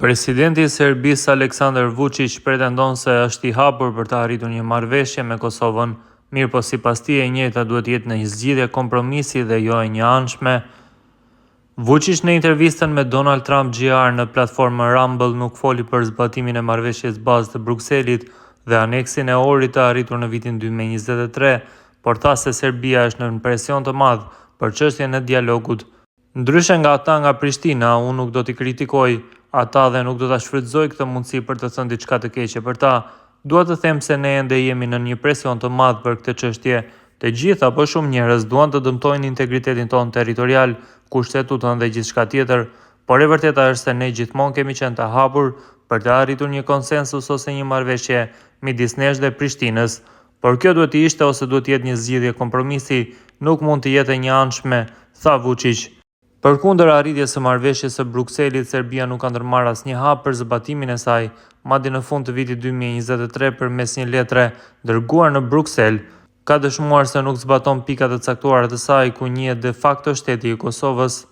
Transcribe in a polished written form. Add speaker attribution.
Speaker 1: Presidenti i Serbisë Aleksandar Vuçiq pretendon se është i hapur për të arritur një marrëveshje me Kosovën, mirëpo sipas tij e njëjta duhet të jetë një zgjidhje kompromisi dhe jo e njëanshme. Vuçiq në intervistën me Donald Trump JR në platformën Rumble nuk foli për zbatimin e marrëveshjes bazë të Brukselit dhe aneksin e Ohrit të arritur në vitin 2023, por tha se Serbia është nën presion të madh për çështjen e dialogut. Ndryshe nga ata nga Prishtina, unë nuk do t'i kritikoj ata dhe nuk do ta shfrytëzoj këtë mundësi për të thënë diçka të keqe për ta. Dua të them se ne ende jemi nën një presion të madh për këtë çështje. Të gjithë apo shumë njerëz duan të dëmtojnë integritetin tonë territorial, kushtetutën dhe gjithçka tjetër, por e vërteta është se ne gjithmonë kemi qenë të hapur për të arritur një konsensus ose një marrëveshje midis nesh dhe Prishtinës. Por kjo duhet të ishte ose duhet të jetë një zgjidhje kompromisi, nuk mund të jetë e njëanshme, tha Vuçiq. Përkundër arritjes së marrëveshjes së Brukselit, Serbia nuk ka ndërmarrë asnjë hap për zbatimin e saj, madje në fund të vitit 2023 përmes një letre dërguar në Bruksel, ka dëshmuar se nuk zbaton pika të caktuara të saj ku njihet de facto shteti i Kosovës.